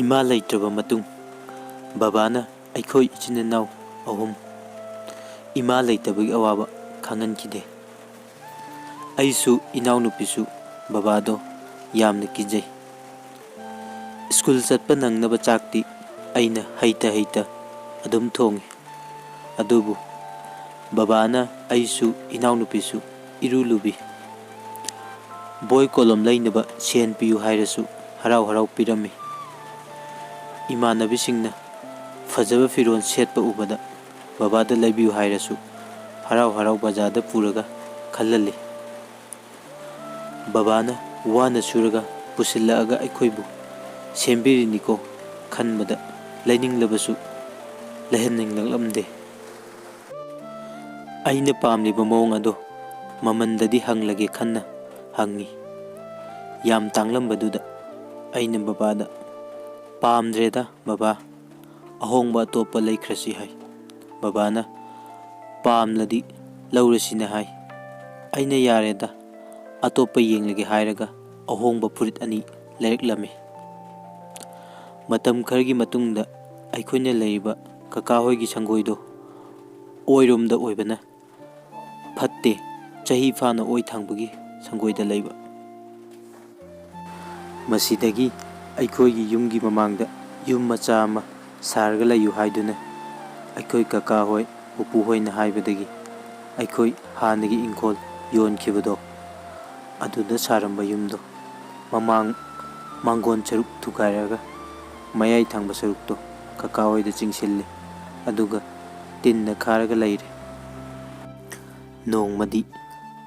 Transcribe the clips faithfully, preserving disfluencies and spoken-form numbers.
ꯏꯃꯥ ꯂꯩꯇ꯭ꯔꯕ ꯃꯇꯨꯡ, ꯕꯕꯥꯅ ꯑꯩꯈꯣꯏ ꯏꯆꯤꯟ ꯏꯅꯥꯎ ꯑꯍꯨꯝ ꯏꯃꯥ ꯂꯩꯇꯕꯒꯤ ꯑꯋꯥꯕ ꯈꯪꯍꯟꯈꯤꯗꯦ꯫ ꯑꯩꯁꯨ ꯏꯅꯥꯎꯅꯨꯄꯤꯁꯨ ꯕꯕꯥꯗꯣ ꯌꯥꯝꯅ ꯀꯤꯖꯩ꯫ ꯁ꯭ꯀꯨꯜ ꯆꯠꯄ ꯅꯪꯅꯕ ꯆꯥꯛꯇꯤ ꯑꯩꯅ ꯍꯩꯇ ꯍꯩꯇ ꯑꯗꯨꯝ ꯊꯣꯡꯉꯤ꯫ ꯑꯗꯨꯕꯨ ꯕꯕꯥꯅ ꯑꯩꯁꯨ ꯏꯅꯥꯎꯅꯨꯄꯤꯁꯨ ꯏꯔꯨ ꯂꯨꯕꯤ꯫ ꯕꯣꯏ ꯀꯣꯂꯣꯝ ꯂꯩꯅꯕ ꯁꯦꯟ ꯄꯤꯌꯨ ꯍꯥꯏꯔꯁꯨ ꯍꯔꯥꯎ ꯍꯔꯥꯎ ꯄꯤꯔꯝꯃꯤ꯫ ꯏꯃꯥꯟꯅꯕꯤꯁꯤꯡꯅ ꯐꯖꯕ ꯐꯤꯔꯣꯜ ꯁꯦꯠꯄ ꯎꯕꯗ ꯕꯕꯥꯗ ꯂꯩꯕꯤꯌꯨ ꯍꯥꯏꯔꯁꯨ ꯍꯔꯥꯎ ꯍꯔꯥꯎ ꯕꯖꯥꯔꯗ ꯄꯨꯔꯒ ꯈꯜꯍꯜꯂꯤ꯫ ꯕꯕꯥꯅ ꯋꯥꯅ ꯁꯨꯔꯒ ꯄꯨꯁꯤꯜꯂꯛꯑꯒ ꯑꯩꯈꯣꯏꯕꯨ ꯁꯦꯝꯕꯤꯔꯤꯅꯤꯀꯣ ꯈꯟꯕꯗ ꯂꯩꯅꯤꯡꯂꯕꯁꯨ ꯂꯩꯍꯟꯅꯤꯡꯂꯛꯂꯝꯗꯦ꯫ ꯑꯩꯅ ꯄꯥꯝꯂꯤꯕ ꯃꯑꯣꯡ ꯑꯗꯣ ꯃꯃꯟꯗꯗꯤ ꯍꯪꯂꯒꯦ ꯈꯟꯅ ꯍꯪꯉꯤ꯫ ꯌꯥꯝ ꯇꯥꯡꯂꯝꯕꯗꯨꯗ ꯑꯩꯅ ꯕꯕꯥꯗ, "ꯄꯥꯝꯗ꯭ꯔꯦꯗ ꯕꯕꯥ, ꯑꯍꯣꯡꯕ ꯑꯇꯣꯞꯄ ꯂꯩꯈ꯭ꯔꯁꯤ" ꯍꯥꯏ꯫ ꯕꯕꯥꯅ, "ꯄꯥꯝꯂꯗꯤ ꯂꯧꯔꯁꯤꯅ" ꯍꯥꯏ꯫ ꯑꯩꯅ, "ꯌꯥꯔꯦꯗ, ꯑꯇꯣꯞꯄ ꯌꯦꯡꯂꯒꯦ" ꯍꯥꯏꯔꯒ ꯑꯍꯣꯡꯕ ꯐꯨꯔꯤꯠ ꯑꯅꯤ ꯂꯩꯔꯛꯂꯝꯃꯤ꯫ ꯃꯇꯝ ꯈꯔꯒꯤ ꯃꯇꯨꯡꯗ ꯑꯩꯈꯣꯏꯅ ꯂꯩꯔꯤꯕ ꯀꯀꯥ ꯍꯣꯏꯒꯤ ꯁꯪꯒꯣꯏꯗꯣ ꯑꯣꯏꯔꯣꯝꯗ ꯑꯣꯏꯕꯅ ꯐꯠꯇꯦ, ꯆꯍꯤ ꯐꯥꯅ ꯑꯣꯏ ꯊꯪꯕꯒꯤ ꯁꯪꯒꯣꯏꯗ ꯂꯩꯕ꯫ ꯃꯁꯤꯗꯒꯤ ꯑꯩꯈꯣꯏꯒꯤ ꯌꯨꯝꯒꯤ ꯃꯃꯥꯡꯗ ꯌꯨꯝ ꯃꯆꯥ ꯑꯃ ꯁꯥꯔꯒ ꯂꯩꯌꯨ ꯍꯥꯏꯗꯨꯅ ꯑꯩꯈꯣꯏ ꯀꯀꯥ ꯍꯣꯏ, ꯄꯨꯄꯨ ꯍꯣꯏꯅ ꯍꯥꯏꯕꯗꯒꯤ ꯑꯩꯈꯣꯏ ꯍꯥꯟꯅꯒꯤ ꯏꯪꯈꯣꯜ ꯌꯣꯟꯈꯤꯕꯗꯣ ꯑꯗꯨꯗ ꯁꯥꯔꯝꯕ ꯌꯨꯝꯗꯣ ꯃꯃꯥꯡ ꯃꯥꯡꯒꯣꯟ ꯁꯔꯨꯛ ꯊꯨꯒꯥꯏꯔꯒ ꯃꯌꯥꯏ ꯊꯪꯕ ꯁꯔꯨꯛꯇꯣ ꯀꯀꯥ ꯍꯣꯏꯗ ꯆꯤꯡꯁꯤꯜꯂꯤ, ꯑꯗꯨꯒ ꯇꯤꯟꯅ ꯈꯥꯔꯒ ꯂꯩꯔꯦ꯫ ꯅꯣꯡꯃꯗꯤ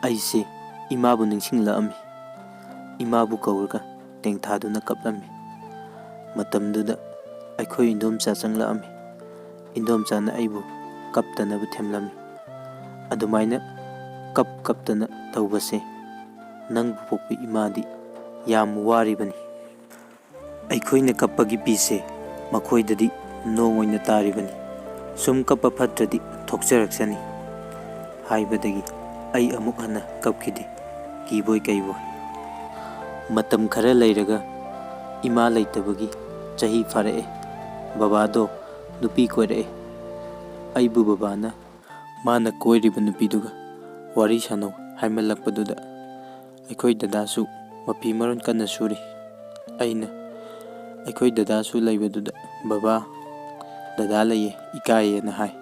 ꯑꯩꯁꯦ ꯏꯃꯥꯕꯨ ꯅꯤꯡꯁꯤꯡꯂꯛꯑꯝꯃꯤ꯫ ꯏꯃꯥꯕꯨ ꯀꯧꯔꯒ ꯇꯦꯡꯊꯥꯗꯨꯅ ꯀꯞꯂꯝꯃꯤ꯫ ꯃꯇꯝꯗꯨꯗ ꯑꯩꯈꯣꯏ ꯏꯟꯗꯣꯝꯆꯥ ꯆꯪꯂꯛꯑꯝꯃꯤ꯫ ꯏꯟꯗꯣꯝꯆꯥꯅ ꯑꯩꯕꯨ ꯀꯞꯇꯅꯕ ꯊꯦꯝꯂꯝꯃꯤ꯫ "ꯑꯗꯨꯃꯥꯏꯅ ꯀꯞ ꯀꯞꯇꯅ ꯇꯧꯕꯁꯦ ꯅꯪꯕꯨ ꯄꯣꯛꯄ ꯏꯃꯥꯗꯤ ꯌꯥꯝ ꯋꯥꯔꯤꯕꯅꯤ꯫ ꯑꯩꯈꯣꯏꯅ ꯀꯞꯄꯒꯤ ꯄꯤꯁꯦ ꯃꯈꯣꯏꯗꯗꯤ ꯅꯣꯡ ꯑꯣꯏꯅ ꯇꯥꯔꯤꯕꯅꯤ꯫ ꯁꯨꯝ ꯀꯞꯄ ꯐꯠꯇ꯭ꯔꯗꯤ ꯊꯣꯛꯆꯔꯛꯁꯅꯤ" ꯍꯥꯏꯕꯗꯒꯤ ꯑꯩ ꯑꯃꯨꯛ ꯍꯟꯅ ꯀꯞꯈꯤꯗꯦ, ꯀꯤꯕꯣꯏ ꯀꯩꯕꯣꯏ꯫ ꯃꯇꯝ ꯈꯔ ꯂꯩꯔꯒ ꯏꯃꯥ ꯂꯩꯇꯕꯒꯤ ꯆꯍꯤ ꯐꯥꯔꯛꯑꯦ꯫ ꯕꯕꯥꯗꯣ ꯅꯨꯄꯤ ꯀꯣꯏꯔꯛꯑꯦ꯫ ꯑꯩꯕꯨ ꯕꯕꯥꯅ ꯃꯥꯅ ꯀꯣꯏꯔꯤꯕ ꯅꯨꯄꯤꯗꯨꯒ ꯋꯥꯔꯤ ꯁꯥꯟꯅꯧ ꯍꯥꯏꯃꯜꯂꯛꯄꯗꯨꯗ ꯑꯩꯈꯣꯏ ꯗꯗꯥꯁꯨ ꯃꯐꯤ ꯃꯔꯣꯟ ꯀꯟꯅ ꯁꯨꯔꯤ꯫ ꯑꯩꯅ ꯑꯩꯈꯣꯏ ꯗꯗꯥꯁꯨ ꯂꯩꯕꯗꯨꯗ, "ꯕꯕꯥ, ꯗꯗꯥ ꯂꯩꯌꯦ, ꯏꯀꯥꯏꯌꯦꯅ" ꯍꯥꯏ꯫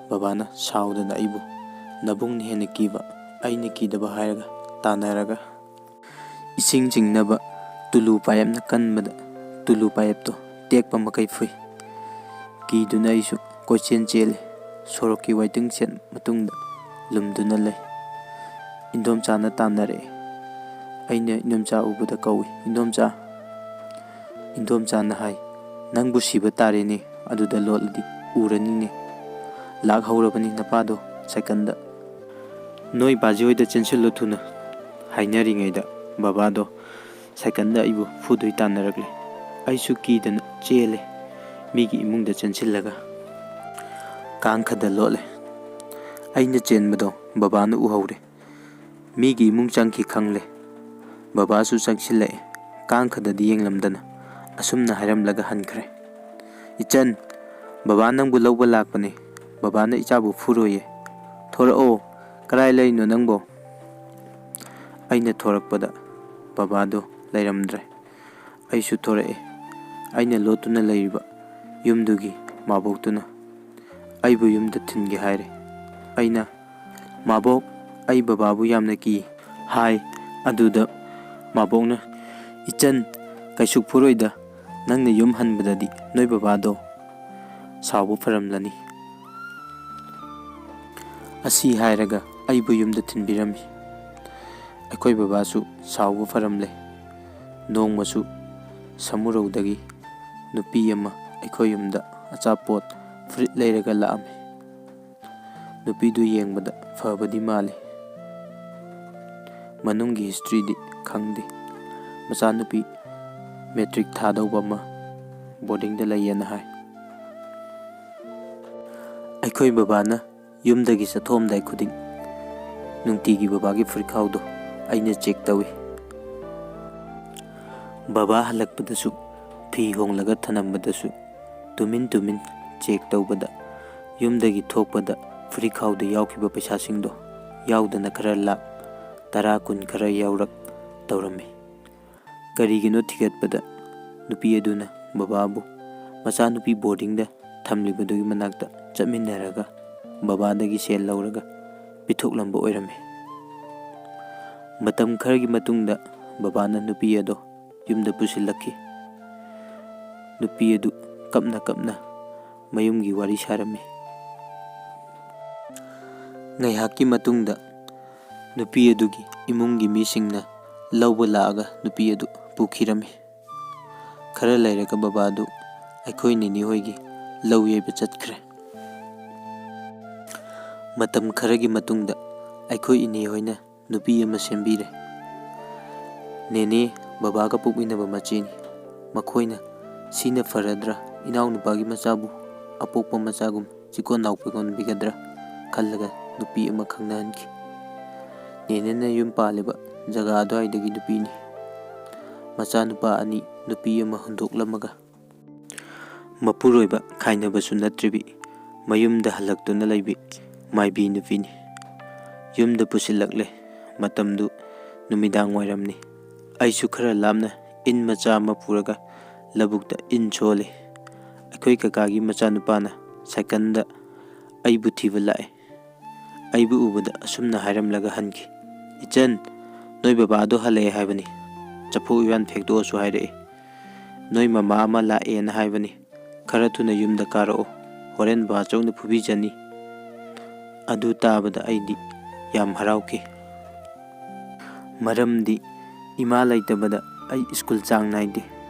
ꯕꯕꯥꯅ ꯁꯥꯎꯗꯅ ꯑꯩꯕꯨ, "ꯅꯕꯨꯡꯅ ꯍꯦꯟꯅ ꯀꯤꯕ, ꯑꯩꯅ ꯀꯤꯗꯕ" ꯍꯥꯏꯔꯒ ꯇꯥꯟꯅꯔꯒ ꯏꯁꯤꯡ ꯆꯤꯡꯅꯕ ꯇꯨꯂꯨ ꯄꯥꯏꯞꯅ ꯀꯟꯕꯗ ꯇꯨꯂꯨ ꯄꯥꯏꯞꯇꯣ ꯇꯦꯛꯄ ꯃꯈꯩ ꯐꯨꯏ꯫ ꯀꯤꯗꯨꯅ ꯑꯩꯁꯨ ꯀꯣꯏꯆꯦꯟ ꯆꯦꯜꯂꯤ꯫ ꯁꯣꯔꯣꯛꯀꯤ ꯋꯥꯏꯇꯤꯡ ꯁꯦꯠ ꯃꯇꯨꯡꯗ ꯂꯨꯝꯗꯨꯅ ꯂꯩ꯫ ꯏꯟꯗꯣꯝꯆꯥꯅ ꯇꯥꯟꯅꯔꯛꯑꯦ꯫ ꯑꯩꯅ ꯏꯟꯗꯣꯝꯆꯥ ꯎꯕꯗ ꯀꯧꯏ, "ꯏꯟꯗꯣꯝꯆꯥ!" ꯏꯟꯗꯣꯝꯆꯥꯅ ꯍꯥꯏ, "ꯅꯪꯕꯨ ꯁꯤꯕ ꯇꯥꯔꯦꯅꯦ, ꯑꯗꯨꯗ ꯂꯣꯠꯂꯗꯤ ꯎꯔꯅꯤꯅꯦ꯫ ꯂꯥꯛꯍꯧꯔꯕꯅꯤ ꯅꯄꯥꯗꯣ ꯁꯥꯏꯀꯜꯗ꯫ ꯅꯣꯏ ꯕꯥꯖꯤ ꯍꯣꯏꯗ ꯆꯦꯟꯁꯤꯜꯂꯨ ꯊꯨꯅ" ꯍꯥꯏꯅꯔꯤꯉꯩꯗ ꯕꯕꯥꯗꯣ ꯁꯥꯏꯀꯜꯗ ꯑꯩꯕꯨ ꯐꯨꯗꯣꯏ ꯇꯥꯟꯅꯔꯛꯂꯦ꯫ ꯑꯩꯁꯨ ꯀꯤꯗꯅ ꯆꯦꯜꯂꯦ꯫ ꯃꯤꯒꯤ ꯏꯃꯨꯡꯗ ꯆꯦꯟꯁꯤꯜꯂꯒ ꯀꯥꯡꯈꯗ ꯂꯣꯠꯂꯦ꯫ ꯑꯩꯅ ꯆꯦꯟꯕꯗꯣ ꯕꯕꯥꯅ ꯎꯍꯧꯔꯦ꯫ ꯃꯤꯒꯤ ꯏꯃꯨꯡ ꯆꯪꯈꯤ ꯈꯪꯂꯦ꯫ ꯕꯕꯥꯁꯨ ꯆꯪꯁꯤꯜꯂꯛꯑꯦ꯫ ꯀꯥꯡꯈꯗꯗꯤ ꯌꯦꯡꯂꯝꯗꯅ ꯑꯁꯨꯝꯅ ꯍꯥꯏꯔꯝꯂꯒ ꯍꯟꯈ꯭ꯔꯦ, "ꯏꯆꯟ, ꯕꯕꯥ ꯅꯪꯕꯨ ꯂꯧꯕ ꯂꯥꯛꯄꯅꯦ꯫ ꯕꯕꯥꯅ ꯏꯆꯥꯕꯨ ꯐꯨꯔꯣꯏꯌꯦ꯫ ꯊꯣꯔꯛꯑꯣ, ꯀꯔꯥꯏ ꯂꯩꯔꯤꯅꯣ ꯅꯪꯕꯣ?" ꯑꯩꯅ ꯊꯣꯔꯛꯄꯗ ꯕꯕꯥꯗꯣ ꯂꯩꯔꯝꯗ꯭ꯔꯦ꯫ ꯑꯩꯁꯨ ꯊꯣꯔꯛꯑꯦ꯫ ꯑꯩꯅ ꯂꯣꯠꯇꯨꯅ ꯂꯩꯔꯤꯕ ꯌꯨꯝꯗꯨꯒꯤ ꯃꯥꯕꯣꯛꯇꯨꯅ ꯑꯩꯕꯨ ꯌꯨꯝꯗ ꯊꯤꯟꯒꯦ ꯍꯥꯏꯔꯦ꯫ ꯑꯩꯅ, "ꯃꯥꯕꯣꯛ, ꯑꯩ ꯕꯕꯥꯕꯨ ꯌꯥꯝꯅ ꯀꯤ" ꯍꯥꯏ꯫ ꯑꯗꯨꯗ ꯃꯥꯕꯣꯛꯅ, "ꯏꯆꯟ, ꯀꯩꯁꯨ ꯐꯨꯔꯣꯏꯗ, ꯅꯪꯅ ꯌꯨꯝ ꯍꯟꯕꯗꯗꯤ ꯅꯣꯏ ꯕꯕꯥꯗꯣ ꯁꯥꯎꯕ ꯐꯔꯝꯂꯅꯤ" ꯑꯁꯤ ꯍꯥꯏꯔꯒ ꯑꯩꯕꯨ ꯌꯨꯝꯗ ꯊꯤꯟꯕꯤꯔꯝꯃꯤ꯫ ꯑꯩꯈꯣꯏ ꯕꯕꯥꯁꯨ ꯁꯥꯎꯕ ꯐꯔꯝꯂꯦ꯫ ꯅꯣꯡꯃꯁꯨ ꯁꯃꯨꯔꯧꯗꯒꯤ ꯅꯨꯄꯤ ꯑꯃ ꯑꯩꯈꯣꯏ ꯌꯨꯝꯗ ꯑꯆꯥꯄꯣꯠ, ꯐꯨꯔꯤꯠ ꯂꯩꯔꯒ ꯂꯥꯛꯑꯝꯃꯤ꯫ ꯅꯨꯄꯤꯗꯨ ꯌꯦꯡꯕꯗ ꯐꯕꯗꯤ ꯃꯥꯜꯂꯤ꯫ ꯃꯅꯨꯡꯒꯤ ꯍꯤꯁꯇ꯭ꯔꯤꯗꯤ ꯈꯪꯗꯦ꯫ ꯃꯆꯥꯅꯨꯄꯤ ꯃꯦꯇ꯭ꯔꯤꯛ ꯊꯥꯗꯧꯕ ꯑꯃ ꯕꯣꯔꯗꯤꯡꯗ ꯂꯩꯌꯦꯅ ꯍꯥꯏ꯫ ꯑꯩꯈꯣꯏ ꯕꯕꯥꯅ ꯌꯨꯝꯗꯒꯤ ꯆꯠꯊꯣꯛꯑꯝꯗꯥꯏ ꯈꯨꯗꯤꯡ ꯅꯨꯡꯇꯤꯒꯤ ꯕꯕꯥꯒꯤ ꯐꯨꯔꯤꯠꯈꯥꯎꯗꯣ ꯑꯩꯅ ꯆꯦꯛ ꯇꯧꯏ꯫ ꯕꯕꯥ ꯍꯜꯂꯛꯄꯗꯁꯨ ꯐꯤ ꯍꯣꯡꯂꯒ ꯊꯅꯝꯕꯗꯁꯨ ꯇꯨꯃꯤꯟ ꯇꯨꯃꯤꯟ ꯆꯦꯛ ꯇꯧꯕꯗ, ꯌꯨꯝꯗꯒꯤ ꯊꯣꯛꯄꯗ ꯐꯨꯔꯤꯠꯈꯥꯎꯗ ꯌꯥꯎꯈꯤꯕ ꯄꯩꯁꯥꯁꯤꯡꯗꯣ ꯌꯥꯎꯗꯅ ꯈꯔ ꯂꯥꯛ ꯇꯔꯥ ꯀꯨꯟ ꯈꯔ ꯌꯥꯎꯔꯛ ꯇꯧꯔꯝꯃꯤ꯫ ꯀꯔꯤꯒꯤꯅꯣ ꯊꯤꯒꯠꯄꯗ ꯅꯨꯄꯤ ꯑꯗꯨꯅ ꯕꯕꯥꯕꯨ ꯃꯆꯥꯅꯨꯄꯤ ꯕꯣꯔꯗꯤꯡꯗ ꯊꯝꯂꯤꯕꯗꯨꯒꯤ ꯃꯅꯥꯛꯇ ꯆꯠꯃꯤꯟꯅꯔꯒ ꯕꯕꯥꯗꯒꯤ ꯁꯦꯜ ꯂꯧꯔꯒ ꯄꯤꯊꯣꯛꯂꯝꯕ ꯑꯣꯏꯔꯝꯃꯤ꯫ ꯃꯇꯝ ꯈꯔꯒꯤ ꯃꯇꯨꯡꯗ ꯕꯕꯥꯅ ꯅꯨꯄꯤ ꯑꯗꯣ ꯌꯨꯝꯗ ꯄꯨꯁꯤꯜꯂꯛꯈꯤ꯫ ꯅꯨꯄꯤ ꯑꯗꯨ ꯀꯞꯅ ꯀꯞꯅ ꯃꯌꯨꯝꯒꯤ ꯋꯥꯔꯤ ꯁꯥꯔꯝꯃꯤ꯫ ꯉꯥꯏꯍꯥꯛꯀꯤ ꯃꯇꯨꯡꯗ ꯅꯨꯄꯤ ꯑꯗꯨꯒꯤ ꯏꯃꯨꯡꯒꯤ ꯃꯤꯁꯤꯡꯅ ꯂꯧꯕ ꯂꯥꯛꯑꯒ ꯅꯨꯄꯤ ꯑꯗꯨ ꯄꯨꯈꯤꯔꯝꯃꯤ꯫ ꯈꯔ ꯂꯩꯔꯒ ꯕꯕꯥ ꯑꯗꯨ ꯑꯩꯈꯣꯏ ꯅꯤꯅꯤ ꯍꯣꯏꯒꯤ ꯂꯧ ꯌꯩꯕ ꯆꯠꯈ꯭ꯔꯦ꯫ ꯃꯇꯝ ꯈꯔꯒꯤ ꯃꯇꯨꯡꯗ ꯑꯩꯈꯣꯏ ꯏꯅꯦ ꯍꯣꯏꯅ ꯅꯨꯄꯤ ꯑꯃ ꯁꯦꯝꯕꯤꯔꯦ꯫ ꯅꯦꯅꯦ ꯕꯕꯥꯒ ꯄꯣꯛꯃꯤꯟꯅꯕ ꯃꯆꯦꯅꯤ꯫ ꯃꯈꯣꯏꯅ "ꯁꯤꯅ ꯐꯔꯗ꯭ꯔꯥ, ꯏꯅꯥꯎꯅꯨꯄꯥꯒꯤ ꯃꯆꯥꯕꯨ ꯑꯄꯣꯛꯄ ꯃꯆꯥꯒꯨꯝ ꯆꯤꯀꯣꯟ ꯅꯥꯎꯄꯤꯀꯣꯟꯕꯤꯒꯗ꯭ꯔꯥ?" ꯈꯜꯂꯒ ꯅꯨꯄꯤ ꯑꯃ ꯈꯪꯅꯍꯟꯈꯤ꯫ ꯅꯦꯅꯦꯅ ꯌꯨꯝ ꯄꯥꯜꯂꯤꯕ ꯖꯒꯥ ꯑꯗꯨꯋꯥꯏꯗꯒꯤ ꯅꯨꯄꯤꯅꯤ꯫ ꯃꯆꯥꯅꯨꯄꯥ ꯑꯅꯤ ꯅꯨꯄꯤ ꯑꯃ ꯍꯨꯟꯗꯣꯛꯂꯝꯃꯒ ꯃꯄꯨꯔꯣꯏꯕ ꯈꯥꯏꯅꯕꯁꯨ ꯅꯠꯇ꯭ꯔꯤꯕꯤ ꯃꯌꯨꯝꯗ ꯍꯜꯂꯛꯇꯨꯅ ꯂꯩꯕꯤ ꯃꯥꯏꯕꯤ ꯅꯨꯄꯤꯅꯤ꯫ ꯌꯨꯝꯗ ꯄꯨꯁꯤꯜꯂꯛꯂꯦ꯫ ꯃꯇꯝꯗꯨ ꯅꯨꯃꯤꯗꯥꯡ ꯋꯥꯏꯔꯝꯅꯤ꯫ ꯑꯩꯁꯨ ꯈꯔ ꯂꯥꯞꯅ ꯏꯟ ꯃꯆꯥ ꯑꯃ ꯄꯨꯔꯒ ꯂꯧꯕꯨꯛꯇ ꯏꯟ ꯁꯣꯜꯂꯤ꯫ ꯑꯩꯈꯣꯏ ꯀꯀꯥꯒꯤ ꯃꯆꯥꯅꯨꯄꯥꯅ ꯁꯥꯏꯀꯜꯗ ꯑꯩꯕꯨ ꯊꯤꯕ ꯂꯥꯛꯑꯦ꯫ ꯑꯩꯕꯨ ꯎꯕꯗ ꯑꯁꯨꯝꯅ ꯍꯥꯏꯔꯝꯂꯒ ꯍꯟꯈꯤ, "ꯏꯆꯟ, ꯅꯣꯏ ꯕꯕꯥꯗꯣ ꯍꯜꯂꯛꯑꯦ ꯍꯥꯏꯕꯅꯤ꯫ ꯆꯐꯨ ꯎꯌꯥꯟ ꯐꯦꯡꯗꯣꯛꯑꯣꯁꯨ ꯍꯥꯏꯔꯛꯑꯦ꯫ ꯅꯣꯏ ꯃꯃꯥ ꯑꯃ ꯂꯥꯛꯑꯦꯅ ꯍꯥꯏꯕꯅꯤ꯫ ꯈꯔ ꯊꯨꯅ ꯌꯨꯝꯗ ꯀꯥꯔꯛꯑꯣ꯫ ꯍꯣꯔꯦꯟ ꯕꯥꯆꯧꯅ ꯐꯨꯕꯤꯖꯅꯤ꯫" ꯑꯗꯨ ꯇꯥꯕꯗ ꯑꯩꯗꯤ ꯌꯥꯝ ꯍꯔꯥꯎꯈꯤ꯫ ꯃꯔꯝꯗꯤ ꯏꯃꯥ ꯂꯩꯇꯕꯗ ꯑꯩ ꯁ꯭ꯀꯨꯜ ꯆꯥꯡ ꯅꯥꯏꯗꯦ꯫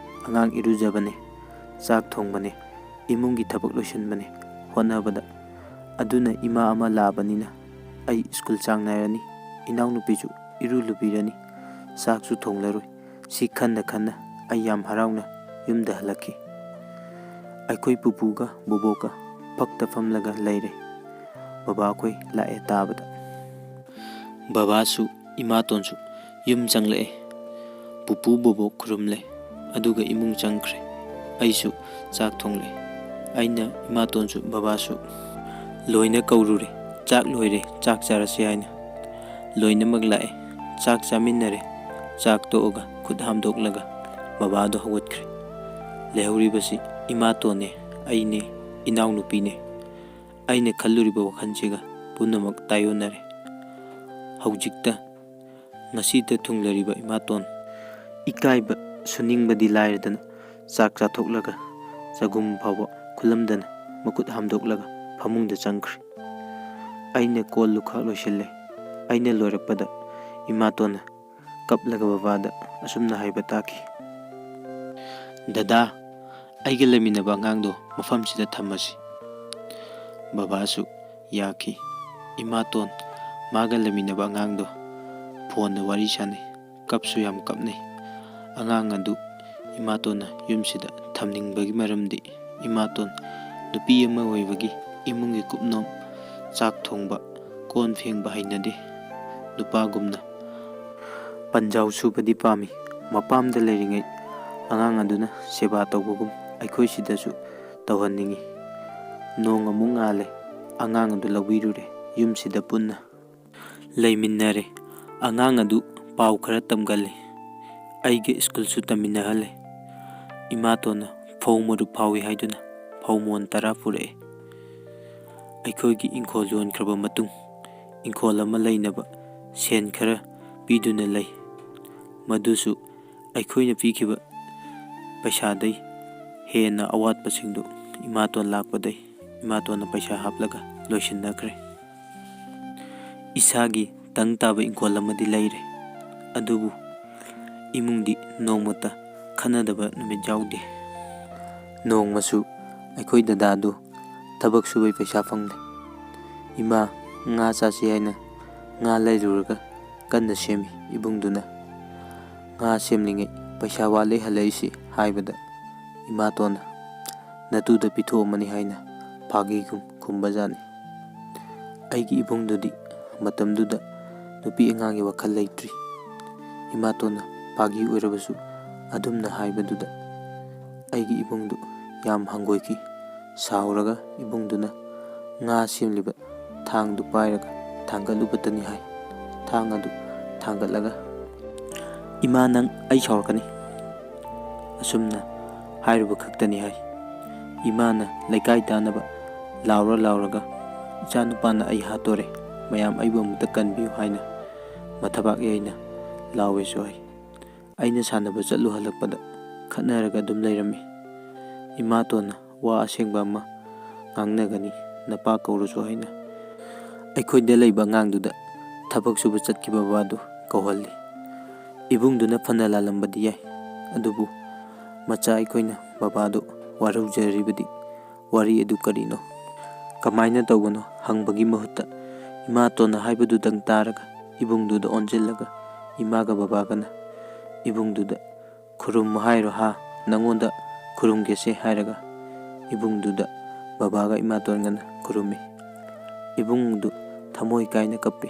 ꯑꯉꯥꯡ ꯏꯔꯨꯖꯕꯅꯦ, ꯆꯥꯛ ꯊꯣꯡꯕꯅꯦ, ꯏꯃꯨꯡꯒꯤ ꯊꯕꯛ ꯂꯣꯏꯁꯤꯟꯕꯅꯦ ꯍꯣꯠꯅꯕꯗ꯫ ꯑꯗꯨꯅ ꯏꯃꯥ ꯑꯃ ꯂꯥꯛꯑꯕꯅꯤꯅ ꯑꯩ ꯁ꯭ꯀꯨꯜ ꯆꯥꯡ ꯅꯥꯏꯔꯅꯤ꯫ ꯏꯅꯥꯎꯅꯨꯄꯤꯁꯨ ꯏꯔꯨ ꯂꯨꯕꯤꯔꯅꯤ, ꯆꯥꯛꯁꯨ ꯊꯣꯡꯂꯔꯣꯏ꯫ ꯁꯤ ꯈꯟꯅ ꯈꯟꯅ ꯑꯩ ꯌꯥꯝ ꯍꯔꯥꯎꯅ ꯌꯨꯝꯗ ꯍꯜꯂꯛꯈꯤ꯫ ꯑꯩꯈꯣꯏ ꯄꯨꯄꯨꯒ ꯕꯣꯕꯣꯛꯀ ꯐꯛꯇ ꯐꯝꯂꯒ ꯂꯩꯔꯦ꯫ ꯕꯕꯥꯈꯣꯏ ꯂꯥꯛꯑꯦ ꯇꯥꯕꯗ꯫ ꯕꯕꯥꯁꯨ ꯏꯃꯥꯇꯣꯟꯁꯨ ꯌꯨꯝ ꯆꯪꯂꯛꯑꯦ꯫ ꯄꯨꯄꯨ ꯕꯣꯕꯣꯛ ꯈꯨꯔꯨꯝꯂꯦ, ꯑꯗꯨꯒ ꯏꯃꯨꯡ ꯆꯪꯈ꯭ꯔꯦ꯫ ꯑꯩꯁꯨ ꯆꯥꯛ ꯊꯣꯡꯂꯦ꯫ ꯑꯩꯅ ꯏꯃꯥꯇꯣꯟꯁꯨ ꯕꯕꯥꯁꯨ ꯂꯣꯏꯅ ꯀꯧꯔꯨꯔꯦ꯫ "ꯆꯥꯛ ꯂꯣꯏꯔꯦ, ꯆꯥꯛ ꯆꯥꯔꯁꯤ" ꯍꯥꯏꯅ꯫ ꯂꯣꯏꯅꯃꯛ ꯂꯥꯛꯑꯦ꯫ ꯆꯥꯛ ꯆꯥꯃꯤꯟꯅꯔꯦ꯫ ꯆꯥꯛ ꯇꯣꯛꯑꯒ ꯈꯨꯠ ꯍꯥꯝꯗꯣꯛꯂꯒ ꯕꯕꯥꯗꯣ ꯍꯧꯒꯠꯈ꯭ꯔꯦ꯫ ꯂꯩꯍꯧꯔꯤꯕꯁꯤ ꯏꯃꯥꯇꯣꯟꯅꯦ, ꯑꯩꯅꯦ, ꯏꯅꯥꯎꯅꯨꯄꯤꯅꯦ꯫ ꯑꯩꯅ ꯈꯜꯂꯨꯔꯤꯕ ꯋꯥꯈꯜꯁꯤꯒ ꯄꯨꯝꯅꯃꯛ ꯇꯥꯏꯑꯣꯟꯅꯔꯦ꯫ ꯍꯧꯖꯤꯛꯇ ꯉꯁꯤꯗ ꯊꯨꯡꯂꯔꯤꯕ ꯏꯃꯥꯇꯣꯟ ꯏꯀꯥꯏꯕ ꯁꯨꯅꯤꯡꯕꯗꯤ ꯂꯥꯏꯔꯗꯅ ꯆꯥꯛ ꯆꯥꯊꯣꯛꯂꯒ ꯆꯒꯨꯝ ꯐꯥꯎꯕ ꯈꯨꯜꯂꯝꯗꯅ ꯃꯈꯨꯠ ꯍꯥꯝꯗꯣꯛꯂꯒ ꯐꯃꯨꯡꯗ ꯆꯪꯈ꯭ꯔꯦ꯫ ꯑꯩꯅ ꯀꯣꯜ ꯂꯨꯈꯥꯛ ꯂꯣꯏꯁꯤꯜꯂꯦ꯫ ꯑꯩꯅ ꯂꯣꯏꯔꯛꯄꯗ ꯏꯃꯥꯇꯣꯟꯅ ꯀꯞꯂꯒ ꯕꯕꯥꯗ ꯑꯁꯨꯝꯅ ꯍꯥꯏꯕ ꯇꯥꯈꯤ, "ꯗꯗꯥ, ꯑꯩꯒ ꯂꯩꯃꯤꯟꯅꯕ ꯑꯉꯥꯡꯗꯣ ꯃꯐꯝꯁꯤꯗ ꯊꯝꯃꯁꯤ꯫" ꯕꯕꯥꯁꯨ ꯌꯥꯈꯤ꯫ ꯏꯃꯥꯇꯣꯟ ꯃꯥꯒ ꯂꯩꯃꯤꯟꯅꯕ ꯑꯉꯥꯡꯗꯣ ꯐꯣꯟꯗ ꯋꯥꯔꯤ ꯁꯥꯟꯅꯩ꯫ ꯀꯞꯁꯨ ꯌꯥꯝ ꯀꯞꯅꯩ꯫ ꯑꯉꯥꯡ ꯑꯗꯨ ꯏꯃꯥꯇꯣꯟꯅ ꯌꯨꯝꯁꯤꯗ ꯊꯝꯅꯤꯡꯕꯒꯤ ꯃꯔꯝꯗꯤ ꯏꯃꯥꯇꯣꯟ ꯅꯨꯄꯤ ꯑꯃ ꯑꯣꯏꯕꯒꯤ ꯏꯃꯨꯡꯒꯤ ꯀꯨꯞꯅꯣꯝ, ꯆꯥꯛ ꯊꯣꯡꯕ, ꯀꯣꯟ ꯐꯦꯡꯕ ꯍꯩꯅꯗꯦ꯫ ꯅꯨꯄꯥꯒꯨꯝꯅ ꯄꯟꯖꯥꯎ ꯁꯨꯕꯗꯤ ꯄꯥꯝꯃꯤ꯫ ꯃꯄꯥꯝꯗ ꯂꯩꯔꯤꯉꯩ ꯑꯉꯥꯡ ꯑꯗꯨꯅ ꯁꯦꯕꯥ ꯇꯧꯕꯒꯨꯝ ꯑꯩꯈꯣꯏ ꯁꯤꯗꯁꯨ ꯇꯧꯍꯟꯅꯤꯡꯏ꯫ ꯅꯣꯡ ꯑꯃꯨꯛ ꯉꯥꯜꯂꯦ꯫ ꯑꯉꯥꯡ ꯑꯗꯨ ꯂꯧꯕꯤꯔꯨꯔꯦ꯫ ꯌꯨꯝꯁꯤꯗ ꯄꯨꯟꯅ ꯂꯩꯃꯤꯟꯅꯔꯦ꯫ ꯑꯉꯥꯡ ꯑꯗꯨ ꯄꯥꯎ ꯈꯔ ꯇꯝꯒꯜꯂꯦ꯫ ꯑꯩꯒ ꯁ꯭ꯀꯨꯜꯁꯨ ꯇꯝꯃꯤꯟꯅꯍꯜꯂꯦ꯫ ꯏꯃꯥꯇꯣꯟꯅ ꯐꯧ ꯃꯔꯨꯞ ꯐꯥꯎꯏ ꯍꯥꯏꯗꯨꯅ ꯐꯧ ꯃꯣꯟ ꯇꯔꯥ ꯄꯨꯔꯛꯑꯦ꯫ ꯑꯩꯈꯣꯏꯒꯤ ꯏꯪꯈꯣꯜ ꯌꯣꯟꯈ꯭ꯔꯕ ꯃꯇꯨꯡ ꯏꯪꯈꯣꯜ ꯑꯃ ꯂꯩꯅꯕ ꯁꯦꯟ ꯈꯔ ꯄꯤꯗꯨꯅ ꯂꯩ꯫ ꯃꯗꯨꯁꯨ ꯑꯩꯈꯣꯏꯅ ꯄꯤꯈꯤꯕ ꯄꯩꯁꯥꯗꯩ ꯍꯦꯟꯅ ꯑꯋꯥꯠꯄꯁꯤꯡꯗꯨ ꯏꯃꯥꯇꯣꯟ ꯂꯥꯛꯄꯗꯩ ꯏꯃꯥꯇꯣꯟꯅ ꯄꯩꯁꯥ ꯍꯥꯞꯂꯒ ꯂꯣꯏꯁꯤꯟꯅꯈ꯭ꯔꯦ꯫ ꯏꯁꯥꯒꯤ ꯇꯪ ꯇꯥꯕ ꯏꯪꯈꯣꯜ ꯑꯃꯗꯤ ꯂꯩꯔꯦ, ꯑꯗꯨꯕꯨ ꯏꯃꯨꯡꯗꯤ ꯅꯣꯡꯃꯇ ꯈꯠꯅꯗꯕ ꯅꯨꯃꯤꯠ ꯌꯥꯎꯗꯦ꯫ ꯅꯣꯡꯃꯁꯨ ꯑꯩꯈꯣꯏ ꯗꯗꯥꯗꯨ ꯊꯕꯛ ꯁꯨꯕꯩ ꯄꯩꯁꯥ ꯐꯪꯗꯦ꯫ "ꯏꯃꯥ, ꯉꯥ ꯆꯥꯁꯤ" ꯍꯥꯏꯅ ꯉꯥ ꯂꯩꯔꯨꯔꯒ ꯀꯟꯅ ꯁꯦꯝꯃꯤ ꯏꯕꯨꯡꯗꯨꯅ꯫ "ꯉꯥ ꯁꯦꯝꯂꯤꯉꯩ ꯄꯩꯁꯥ ꯋꯥꯠꯂꯦ ꯍꯜꯂꯛꯏꯁꯤ" ꯍꯥꯏꯕꯗ ꯏꯃꯥꯇꯣꯟꯅ "ꯅꯇꯨꯗ ꯄꯤꯊꯣꯛꯑꯝꯃꯅꯤ" ꯍꯥꯏꯅ ꯐꯥꯒꯤꯒꯨꯝ ꯈꯨꯝꯕꯖꯥꯠꯅꯤ꯫ ꯑꯩꯒꯤ ꯏꯕꯨꯡꯗꯨꯗꯤ ꯃꯇꯝꯗꯨꯗ ꯅꯨꯄꯤ ꯑꯉꯥꯡꯒꯤ ꯋꯥꯈꯜ ꯂꯩꯇ꯭ꯔꯤ꯫ ꯏꯃꯥꯇꯣꯟꯅ ꯐꯥꯒꯤ ꯑꯣꯏꯔꯕꯁꯨ ꯑꯗꯨꯝꯅ ꯍꯥꯏꯕꯗꯨꯗ ꯑꯩꯒꯤ ꯏꯕꯨꯡꯗꯨ ꯌꯥꯝ ꯍꯪꯒꯣꯏꯈꯤ꯫ ꯁꯥꯎꯔꯒ ꯏꯕꯨꯡꯗꯨꯅ ꯉꯥ ꯁꯦꯝꯂꯤꯕ ꯊꯥꯡꯗꯨ ꯄꯥꯏꯔꯒ ꯊꯥꯡꯒꯠꯂꯨꯕꯇꯅꯤ ꯍꯥꯏ꯫ ꯊꯥꯡ ꯑꯗꯨ ꯊꯥꯡꯒꯠꯂꯒ, "ꯏꯃꯥ, ꯅꯪ ꯑꯩ ꯁꯥꯎꯔꯛꯀꯅꯤ," ꯑꯁꯨꯝꯅ ꯍꯥꯏꯔꯨꯕ ꯈꯛꯇꯅꯤ ꯍꯥꯏ꯫ ꯏꯃꯥꯅ ꯂꯩꯀꯥꯏ ꯇꯥꯅꯕ ꯂꯥꯎꯔ ꯂꯥꯎꯔꯒ, "ꯏꯆꯥꯅꯨꯄꯥꯅ ꯑꯩ ꯍꯥꯠꯇꯣꯔꯦ, ꯃꯌꯥꯝ ꯑꯩꯕꯨ ꯑꯃꯨꯛꯇ ꯀꯟꯕꯤꯌꯨ" ꯍꯥꯏꯅ ꯃꯊꯕꯥꯛ ꯌꯩꯅ ꯂꯥꯎꯋꯦꯁꯨ ꯍꯥꯏ꯫ ꯑꯩꯅ ꯁꯥꯟꯅꯕ ꯆꯠꯂꯨ ꯍꯜꯂꯛꯄꯗ ꯈꯠꯅꯔꯒ ꯑꯗꯨꯝ ꯂꯩꯔꯝꯃꯤ꯫ ꯏꯃꯥꯇꯣꯟꯅ ꯋꯥ ꯑꯁꯦꯡꯕ ꯑꯃ ꯉꯥꯡꯅꯒꯅꯤ, ꯅꯄꯥ ꯀꯧꯔꯨꯁꯨ ꯍꯥꯏꯅ ꯑꯩꯈꯣꯏꯗ ꯂꯩꯕ ꯑꯉꯥꯡꯗꯨꯗ ꯊꯕꯛ ꯁꯨꯕ ꯆꯠꯈꯤꯕ ꯕꯕꯥꯗꯨ ꯀꯧꯍꯜꯂꯤ꯫ ꯏꯕꯨꯡꯗꯨꯅ ꯐꯅ ꯂꯥꯜꯂꯝꯕꯗꯤ ꯌꯥꯏ, ꯑꯗꯨꯕꯨ ꯃꯆꯥ ꯑꯩꯈꯣꯏꯅ ꯕꯕꯥꯗꯨ ꯋꯥꯔꯧꯖꯔꯤꯕꯗꯤ ꯋꯥꯔꯤ ꯑꯗꯨ ꯀꯔꯤꯅꯣ? ꯀꯃꯥꯏꯅ ꯇꯧꯕꯅꯣ ꯍꯪꯕꯒꯤ ꯃꯍꯨꯠꯇ ꯏꯃꯥꯇꯣꯟꯅ ꯍꯥꯏꯕꯗꯨꯗꯪ ꯇꯥꯔꯒ ꯏꯕꯨꯡꯗꯨꯗ ꯑꯣꯟꯁꯤꯜꯂꯒ ꯏꯃꯥꯒ ꯕꯕꯥꯒꯅ ꯏꯕꯨꯡꯗꯨꯗ "ꯈꯨꯔꯨꯝꯃꯨ ꯍꯥꯏꯔꯣ ꯍꯥ? ꯅꯪꯉꯣꯟꯗ ꯈꯨꯔꯨꯝꯒꯦꯁꯦ" ꯍꯥꯏꯔꯒ ꯏꯕꯨꯡꯗꯨꯗ ꯕꯕꯥꯒ ꯏꯃꯥꯇꯣꯟꯒꯅ ꯈꯨꯔꯨꯝꯃꯤ꯫ ꯏꯕꯨꯡꯗꯨ ꯊꯃꯣꯏ ꯀꯥꯏꯅ ꯀꯞꯄꯤ꯫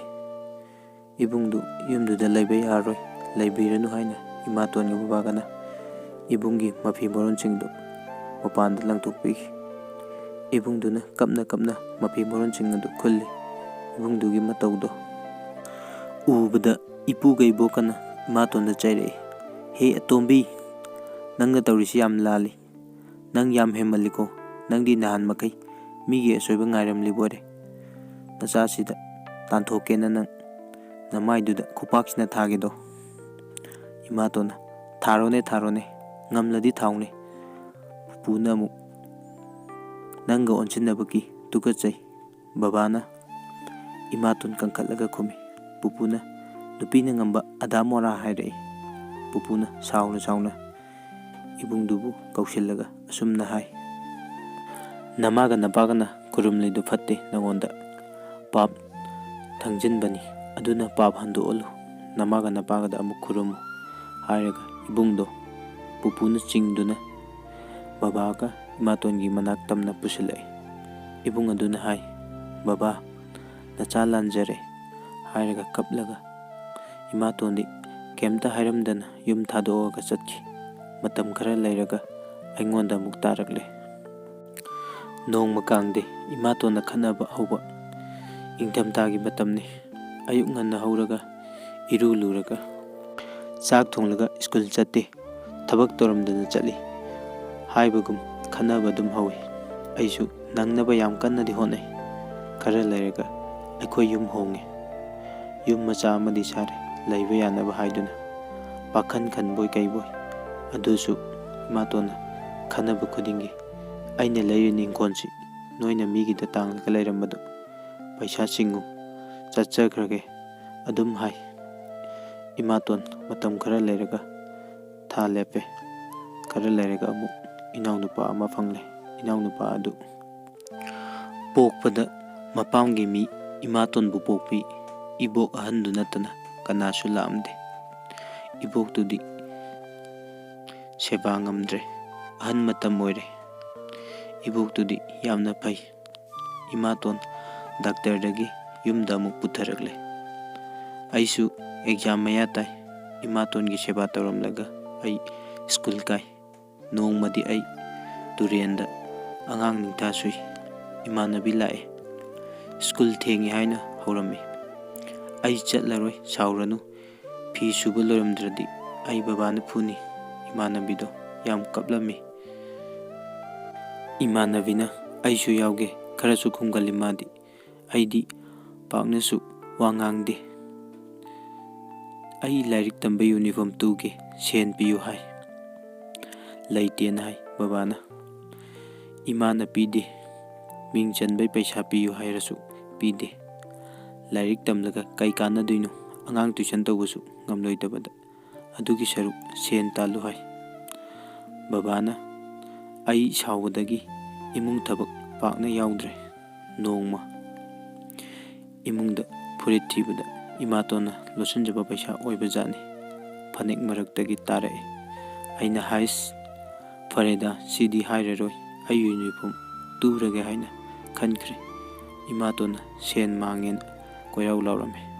ꯏꯕꯨꯡꯗꯨ ꯌꯨꯝꯗꯨꯗ ꯂꯩꯕ ꯌꯥꯔꯔꯣꯏ, ꯂꯩꯕꯤꯔꯅꯨ ꯍꯥꯏꯅ ꯏꯃꯥꯇꯣꯟꯒ ꯕꯕꯥꯒꯅ ꯏꯕꯨꯡꯒꯤ ꯃꯐꯤ ꯃꯔꯣꯟꯁꯤꯡꯗꯨ ꯃꯄꯥꯟꯗ ꯂꯪꯊꯣꯛꯄꯤꯈꯤ꯫ ꯏꯕꯨꯡꯗꯨꯅ ꯀꯞꯅ ꯀꯞꯅ ꯃꯐꯤ ꯃꯔꯣꯟꯁꯤꯡ ꯑꯗꯨ ꯈꯨꯜꯂꯤ꯫ ꯏꯕꯨꯡꯗꯨꯒꯤ ꯃꯇꯧꯗꯣ ꯎꯕꯗ ꯏꯄꯨꯒ ꯏꯕꯣꯛꯀꯅ ꯏꯃꯥꯇꯣꯟꯗ ꯆꯩꯔꯛꯏ, "ꯍꯦ ꯑꯇꯣꯝꯕꯤ, ꯅꯪꯅ ꯇꯧꯔꯤꯁꯤ ꯌꯥꯝ ꯂꯥꯜꯂꯤ꯫ ꯅꯪ ꯌꯥꯝ ꯍꯦꯟꯃꯜꯂꯤꯀꯣ꯫ ꯅꯪꯗꯤ ꯅꯍꯥꯟ ꯃꯈꯩ ꯃꯤꯒꯤ ꯑꯁꯣꯏꯕ ꯉꯥꯏꯔꯝꯂꯤꯕ ꯑꯣꯏꯔꯦ꯫ ꯅꯆꯥꯁꯤꯗ ꯇꯥꯟꯊꯣꯛꯀꯦꯅ ꯅꯪ ꯅꯃꯥꯏꯗꯨꯗ ꯈꯨꯄꯥꯛꯁꯤꯅ ꯊꯥꯒꯦꯗꯣ?" ꯏꯃꯥꯇꯣꯟꯅ, "ꯊꯥꯔꯣꯅꯦ, ꯊꯥꯔꯣꯅꯦ, ꯉꯝꯂꯗꯤ ꯊꯥꯎꯅꯦ꯫ ꯄꯨꯄꯨꯅ ꯑꯃꯨꯛ ꯅꯪꯒ ꯑꯣꯟꯁꯤꯟꯅꯕꯒꯤ ꯇꯨꯀꯠꯆꯩ꯫ ꯕꯕꯥꯅ?" ꯏꯃꯥꯇꯣꯟ ꯀꯟꯈꯠꯂꯒ ꯈꯨꯝꯃꯤ꯫ ꯄꯨꯄꯨꯅ, "ꯅꯨꯄꯤꯅ ꯉꯝꯕ ꯑꯗꯥ ꯃꯣꯔꯥ ꯍꯥꯏꯔꯛꯏ꯫" ꯄꯨꯄꯨꯅ ꯁꯥꯎꯅ ꯁꯥꯎꯅ ꯏꯕꯨꯡꯗꯨꯕꯨ ꯀꯧꯁꯤꯜꯂꯒ ꯑꯁꯨꯝꯅ ꯍꯥꯏ, "ꯅꯃꯥꯒ ꯅꯄꯥꯒꯅ ꯈꯨꯔꯨꯝꯂꯤꯗꯨ ꯐꯠꯇꯦ, ꯅꯉꯣꯟꯗ ꯄꯥꯞ ꯊꯪꯖꯤꯟꯕꯅꯤ, ꯑꯗꯨꯅ ꯄꯥꯞ ꯍꯟꯗꯣꯛꯍꯜꯂꯨ꯫ ꯅꯃꯥꯒ ꯅꯄꯥꯒꯗ ꯑꯃꯨꯛ ꯈꯨꯔꯨꯝꯃꯨ" ꯍꯥꯏꯔꯒ ꯏꯕꯨꯡꯗꯣ ꯄꯨꯄꯨꯅ ꯆꯤꯡꯗꯨꯅ ꯕꯕꯥꯒ ꯏꯃꯥꯇꯣꯟꯒꯤ ꯃꯅꯥꯛ ꯇꯝꯅ ꯄꯨꯁꯤꯜꯂꯛꯏ꯫ ꯏꯕꯨꯡ ꯑꯗꯨꯅ ꯍꯥꯏ, "ꯕꯕꯥ, ꯅꯆꯥ ꯂꯥꯟꯖꯔꯦ" ꯍꯥꯏꯔꯒ ꯀꯞꯂꯒ ꯏꯃꯥꯇꯣꯟꯗꯤ ꯀꯩꯝꯇ ꯍꯥꯏꯔꯝꯗꯅ ꯌꯨꯝ ꯊꯥꯗꯣꯛꯑꯒ ꯆꯠꯈꯤ꯫ ꯃꯇꯝ ꯈꯔ ꯂꯩꯔꯒ ꯑꯩꯉꯣꯟꯗ ꯑꯃꯨꯛ ꯇꯥꯔꯛꯂꯦ꯫ ꯅꯣꯡꯃ ꯀꯥꯡꯗꯦ, ꯏꯃꯥꯇꯣꯟꯅ ꯈꯠꯅꯕ ꯍꯧꯕ꯫ ꯏꯪꯊꯝꯊꯥꯒꯤ ꯃꯇꯝꯅꯤ꯫ ꯑꯌꯨꯛ ꯉꯟꯅ ꯍꯧꯔꯒ ꯏꯔꯨ ꯂꯨꯔꯒ ꯆꯥꯛ ꯊꯣꯡꯂꯒ ꯁ꯭ꯀꯨꯜ ꯆꯠꯇꯦ꯫ ꯊꯕꯛ ꯇꯧꯔꯝꯗꯅ ꯆꯠꯂꯤ꯫ ꯍꯥꯏꯕꯒꯨꯝ ꯈꯠꯅꯕ ꯑꯗꯨꯝ ꯍꯧꯏ꯫ ꯑꯩꯁꯨ ꯅꯪꯅꯕ ꯌꯥꯝ ꯀꯟꯅꯗꯤ ꯍꯣꯠꯅꯩ꯫ ꯈꯔ ꯂꯩꯔꯒ ꯑꯩꯈꯣꯏ ꯌꯨꯝ ꯍꯣꯡꯉꯦ꯫ ꯌꯨꯝ ꯃꯆꯥ ꯑꯃꯗꯤ ꯁꯥꯔꯦ, ꯂꯩꯕ ꯌꯥꯅꯕ ꯍꯥꯏꯗꯨꯅ꯫ ꯄꯥꯈꯟ ꯈꯟꯕꯣꯏ ꯀꯩꯕꯣꯏ꯫ ꯑꯗꯨꯁꯨ ꯏꯃꯥꯇꯣꯟꯅ ꯈꯠꯅꯕ ꯈꯨꯗꯤꯡꯒꯤ, "ꯑꯩꯅ ꯂꯩꯔꯤꯅꯤ ꯏꯪꯈꯣꯜꯁꯤ, ꯅꯣꯏꯅ ꯃꯤꯒꯤꯗ ꯇꯥꯡꯂꯒ ꯂꯩꯔꯝꯕꯗꯣ, ꯄꯩꯁꯥ ꯁꯤꯡꯉꯨ, ꯆꯠꯆꯈ꯭ꯔꯒꯦ" ꯑꯗꯨꯝ ꯍꯥꯏ꯫ ꯏꯃꯥꯇꯣꯟ ꯃꯇꯝ ꯈꯔ ꯂꯩꯔꯒ ꯊꯥ ꯂꯦꯞꯄꯦ꯫ ꯈꯔ ꯂꯩꯔꯒ ꯑꯃꯨꯛ ꯏꯅꯥꯎꯅꯨꯄꯥ ꯑꯃ ꯐꯪꯂꯦ꯫ ꯏꯅꯥꯎꯅꯨꯄꯥ ꯑꯗꯨ ꯄꯣꯛꯄꯗ ꯃꯄꯥꯝꯒꯤ ꯃꯤ ꯏꯃꯥꯇꯣꯟꯕꯨ ꯄꯣꯛꯄꯤ ꯏꯕꯣꯛ ꯑꯍꯟꯗꯨ ꯅꯠꯇꯅ ꯀꯅꯥꯁꯨ ꯂꯥꯛꯑꯝꯗꯦ꯫ ꯏꯕꯣꯛꯇꯨꯗꯤ ꯁꯦꯕꯥ ꯉꯝꯗ꯭ꯔꯦ꯫ ꯑꯍꯟ ꯃꯇꯝ ꯑꯣꯏꯔꯦ꯫ ꯏꯕꯣꯛꯇꯨꯗꯤ ꯌꯥꯝꯅ ꯐꯩ꯫ ꯏꯃꯥꯇꯣꯟ ꯗꯥꯛꯇꯔꯗꯒꯤ ꯌꯨꯝꯗ ꯑꯃꯨꯛ ꯄꯨꯊꯔꯛꯂꯦ꯫ ꯑꯩꯁꯨ ꯑꯦꯛꯖꯥꯝ ꯃꯌꯥ ꯇꯥꯏ꯫ ꯏꯃꯥꯇꯣꯟꯒꯤ ꯁꯦꯕꯥ ꯇꯧꯔꯝꯂꯒ ꯑꯩ ꯁ꯭ꯀꯨꯜ ꯀꯥꯏ꯫ ꯅꯣꯡꯃꯗꯤ ꯑꯩ ꯇꯨꯔꯦꯟꯗ ꯑꯉꯥꯡ ꯅꯤꯡꯊꯥ ꯁꯨꯏ꯫ ꯏꯃꯥꯟꯅꯕꯤ ꯂꯥꯛꯑꯦ꯫ "ꯁ꯭ꯀꯨꯜ ꯊꯦꯡꯉꯤ" ꯍꯥꯏꯅ ꯍꯧꯔꯝꯃꯤ꯫ "ꯑꯩ ꯆꯠꯂꯔꯣꯏ, ꯁꯥꯎꯔꯅꯨ꯫ ꯐꯤ ꯁꯨꯕ ꯂꯣꯏꯔꯝꯗ꯭ꯔꯗꯤ ꯑꯩ ꯕꯕꯥꯅ ꯐꯨꯅꯤ"꯫ ꯏꯃꯥꯟꯅꯕꯤꯗꯣ ꯌꯥꯝ ꯀꯞꯂꯝꯃꯤ꯫ ꯏꯃꯥꯟꯅꯕꯤꯅ "ꯑꯩꯁꯨ ꯌꯥꯎꯒꯦ" ꯈꯔꯁꯨ ꯈꯨꯝꯒꯜꯂꯤ ꯃꯥꯗꯤ꯫ ꯑꯩꯗꯤ ꯄꯥꯛꯅꯁꯨ ꯋꯥ ꯉꯥꯡꯗꯦ꯫ "ꯑꯩ ꯂꯥꯏꯔꯤꯛ ꯇꯝꯕ ꯌꯨꯅꯤꯐꯣꯔꯝ ꯇꯨꯒꯦ, ꯁꯦꯟ ꯄꯤꯌꯨ" ꯍꯥꯏ꯫ "ꯂꯩꯇꯦꯅ" ꯍꯥꯏ ꯕꯕꯥꯅ꯫ ꯏꯃꯥꯅ ꯄꯤꯗꯦ꯫ "ꯃꯤꯡ ꯆꯟꯕꯩ ꯄꯩꯁꯥ ꯄꯤꯌꯨ" ꯍꯥꯏꯔꯁꯨ ꯄꯤꯗꯦ꯫ "ꯂꯥꯏꯔꯤꯛ ꯇꯝꯂꯒ ꯀꯩ ꯀꯥꯟꯅꯗꯣꯏꯅꯣ? ꯑꯉꯥꯡ ꯇꯨꯏꯁꯟ ꯇꯧꯕꯁꯨ ꯉꯝꯂꯣꯏꯗꯕꯗ꯫ ꯑꯗꯨꯒꯤ ꯁꯔꯨꯛ ꯁꯦꯟ ꯇꯥꯜꯂꯨ" ꯍꯥꯏ꯫ ꯕꯕꯥꯅ꯫ ꯑꯩ ꯁꯥꯎꯕꯗꯒꯤ ꯏꯃꯨꯡ ꯊꯕꯛ ꯄꯥꯛꯅ ꯌꯥꯎꯗ꯭ꯔꯦ꯫ ꯅꯣꯡꯃ ꯏꯃꯨꯡꯗ ꯐꯨꯔꯤꯠ ꯊꯤꯕꯗ ꯏꯃꯥꯇꯣꯟꯅ ꯂꯣꯠꯁꯤꯟꯖꯕ ꯄꯩꯁꯥ ꯑꯣꯏꯕ ꯖꯥꯠꯅꯤ꯫ ꯐꯅꯦꯛ ꯃꯔꯛꯇꯒꯤ ꯇꯥꯔꯛꯏ꯫ ꯑꯩꯅ, "ꯍꯥꯏꯁ, ꯐꯔꯦꯗ, ꯁꯤꯗꯤ ꯍꯥꯏꯔꯔꯣꯏ, ꯑꯩ ꯌꯨꯅꯤꯐꯣꯔꯝ ꯇꯨꯔꯒꯦ" ꯍꯥꯏꯅ ꯈꯟꯈ꯭ꯔꯦ꯫ ꯏꯃꯥꯇꯣꯟꯅ ꯁꯦꯟ ꯃꯥꯡꯉꯦꯅ ꯀꯣꯏꯔꯥꯎ ꯂꯥꯎꯔꯝꯃꯤ꯫